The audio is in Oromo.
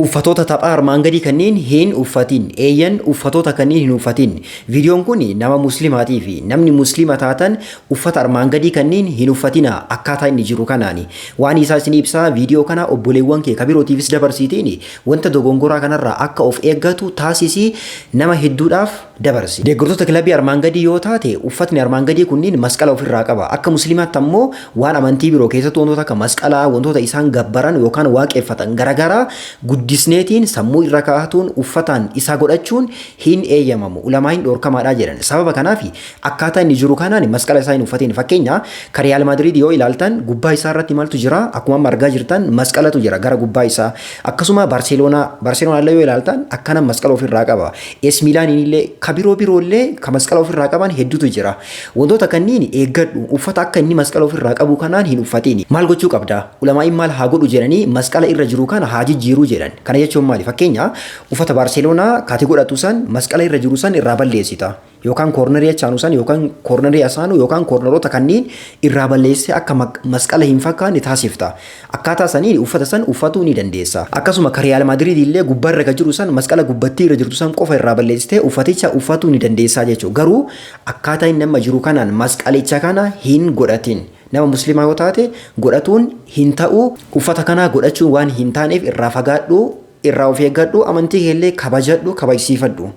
Uffatoota taphaa armaan gadii kanneen hin uffatin. Eeyyan, uffatoota kanneen hin uffatin. Viidiyoon kun nama muslimaatiifi. Namni muslima taatan uffata armaan gadii kanneen hin uffatina akkaataa inni jiru kanaani. Waan isaa isin ibsaa, viidiyoo kana obboleewwan kee kabirootiifis dabarsiitiin wanta dogongoraa kanarraa akka of eeggatu taasisi, nama hedduudhaaf dabarsi. Deeggartoota kilabii armaan gadii yoo taate, uffatni armaan gadii kunniin masqala ofirraa qaba. Akka musliimaatti ammoo waan amantii biroo, keessattuu wantoota akka masqalaa, wantoota isaan gabbaran yookaan waaqeffatan garagaraa guddisneetiin sammuu irra kaa'atuun uffataan isaa godhachuun hin eeyyamamu. Ulamaa'iin dhoorkamaadha jedhan. Sababa kanaaf akkaataa inni jiru kanaan masqala isaa hin uffatin. Fakkeenya ka Riyaal Maadriid yoo ilaaltan, gubbaa isaa irratti maaltu jira? Akkuma amma argaa jirtan masqalatu jira gara gubbaa isaa. Akkasuma Baarseloonaa illee yoo ilaaltan akkana masqala ofirraa qaba. AC Miilaaniin illee, ka biroo biroo illee ka masqala ofirraa qaban hedduutu jira. Wantoota kanniin eeggadhu. Uffata akka inni masqala ofirraa qabu kanaan hin uffatin. Maal gochuu qabda? Ulamaa'iin maal haa godhu jedhanii? Masqala irra jiru kana haa jijjiiruu jedhan. Kana jechuun maali? Fakkeenya uffata Baarseloonaa kaati godhatu san masqala irra jiru san irraa balleessita. Yookaan koornarii achaanu san, yookaan koornarii asaanu, yookaan koornaroota kanneen irraa balleessee akka masqala hin fakkaanne taasifta. Akkaataa saniin uffata san uffatuu ni dandeessa. Akkasuma ka Riyaal Maadriid illee gubbaa irra ka jiru san masqala gubbattii irra jirtu san qofa irraa balleessitee uffaticha uffatuu ni dandeessaa jechuudha. Garuu akkaataa inni amma jiru kanaan masqalicha kana hin godhatin. Nama musliimaa yoo taate godhatuun hin ta'u. Uffata kanaa godhachuun waan hin taaneef irraa fagaadhu, irraa of eeggadhu, amantii keellee kabajadhu, kabajsiifadhu.